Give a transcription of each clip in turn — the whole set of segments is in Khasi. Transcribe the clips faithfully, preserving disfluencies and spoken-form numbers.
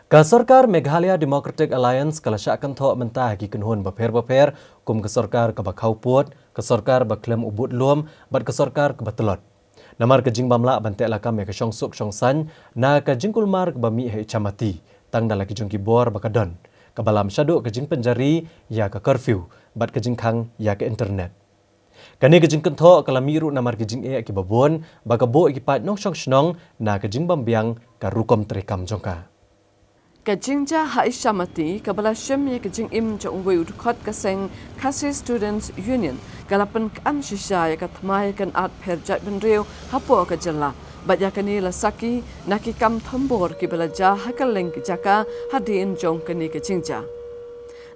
Ka sorkar Meghalaya Democratic Alliance ka la shah kynthoh mynta ha ki kynhun bapher bapher, kum ka sorkar kaba khawpud, ka sorkar ba khlem u budlum, bad ka sorkar kaba tlot. Namar ka jingbym lah ban teh lakam ïa ka shongsuk shongsaiñ, na ka jingkulmar kaba mih ha Ichamati, tang da la ki jong ki bor ba ka don, kaba lam shaduh ka jingpynjari ïa ka curfew, bad ka jingkhang ïa ka internet. Kane ka jingkynthoh ka la mih ruh namar ka jingeh kiba bun, ba ka buh ïa ki paid nongshong shnong, na ka jingbym biang ka rukom treikam jong ka. Ka jingjia ha Ichamati, kaba la shim ïa ka jingim jong uwei u dkhot ka seng Khasi Students Union, ka la pynkan shisha ïa ka thma ïa ka kynad pher jaitbynriew hapoh ka jylla. Bad ïa kane la sakhi na ki kam thombor kiba la jia ha kylleng ki jaka hadien jong kane ka jingjia.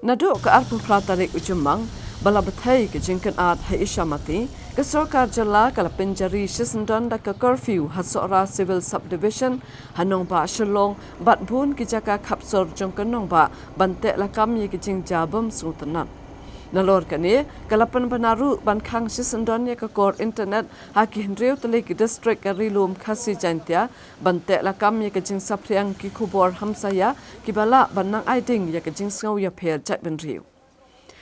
Naduh ka arphew phra tarik u Jymmang, ba la bthei ka jingkynad ha Ichamati, ka sorkar jylla ka la pynjari shisyndon da ka curfew ha Sohra Civil Subdivision, ha nongbah Shillong, bad bun ki jaka khapsor jong ka nongbah ban teh lakam ïa ka jingjia bym sngewtynnat. Nalor kane, ka la pynbna ruh ban khang shisyndon ïa ka kor internet ha ki hynriew tylli ki distrik ka Ri-lum Khasi Jaiñtia, ban teh lakam ïa ka jingsaphriang ki khubor hamsaïa, kiba lah ban nang ai ding ïa ka jingsngew ïapher jaitbynriew.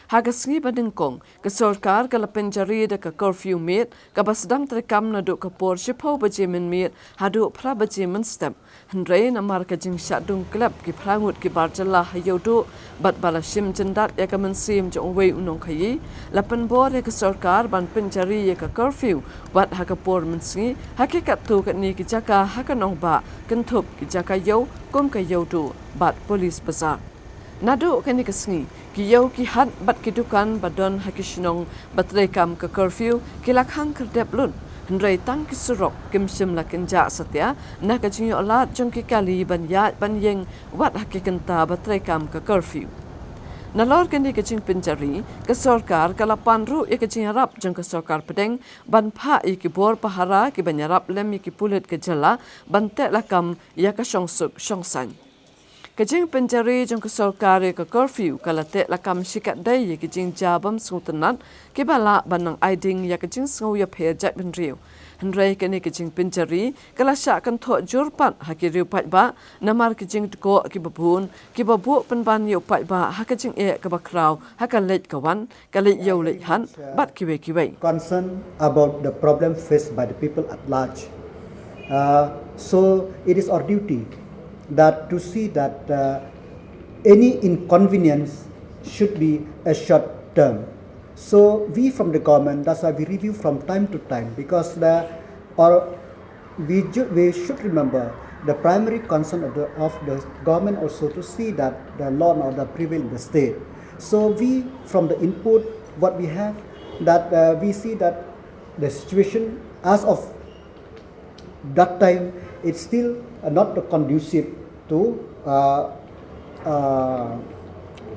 Ha ka sngi ba nyngkong, ka sorkar ka la pynjari da ka curfew miet, kaba sdang treikam naduh ka por shiphew baje mynmiet haduh phra baje mynstep. Hynrei namar ka jingshah dung klep ki phra ngut ki bar jylla ha Ïewduh, bad ba la shim jyndat ïa ka mynsiem jong uwei u nongkhaïi, la pynbor ïa ka sorkar ban pynjari ïa ka curfew wat ha ka por mynsngi ha ki katto katne ki jaka ha ka nongbah, kynthup ki jaka ïew kum ka Ïewduh bad Police Bazar. Naduh kane ka sngi, ki ïew ki hat bad ki dukan ba don ha ki shnong ba treikam ka curfew ki la khang khyrdep lut. Hynrei tang ki surok kim shym la kynjah satia na ka jingïoh lad jong ki kali ban ïaid ban ïeng wat ha ki kynta ba treikam ka curfew. Nalor kane ka jingpynjari, ka sorkar ka la pan ruh ïa ka jingïarap jong ka sorkar pdeng ban phah ïa ki bor pahara kiban ïarap lem ïa ki pulit ka jylla ban teh lakam ïa ka shongsuk shongsaiñ. Ka jingpynjari jong ka sorkar ïa ka curfew ka la teh lakam shikatdei ïa ki jingjia bym sngewtynnat kiba lah ban nang ai ding ïa ka jingsngew ïapher jaitbynriew. Hynrei kane ka jingpynjari ka la shah kynthoh jur pat ha ki riew paidbah, namar ki jingdkhoh kiba bun kiba buh pynban ïa u paidbah ha ka jingeh kaba khraw ha ka leit ka wan, ka leit ïew leit hat bad kiwei kiwei. Concern about the problem faced by the people at large. Uh, so it is our duty that to see that uh, any inconvenience should be a short term. So we from the government, that's why we review from time to time, because the or we, ju- we should remember the primary concern of the, of the government also to see that the law and order prevail in the state. So we, from the input, what we have, that uh, we see that the situation as of that time, it's still uh, not conducive to uh, uh,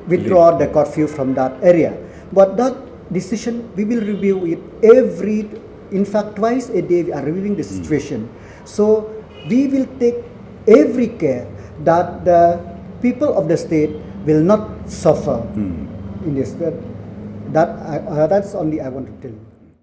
withdraw the curfew from that area. But that decision, we will review it every, in fact, twice a day we are reviewing the situation. So we will take every care that the people of the state will not suffer in this. That, that, uh, that's only I want to tell you.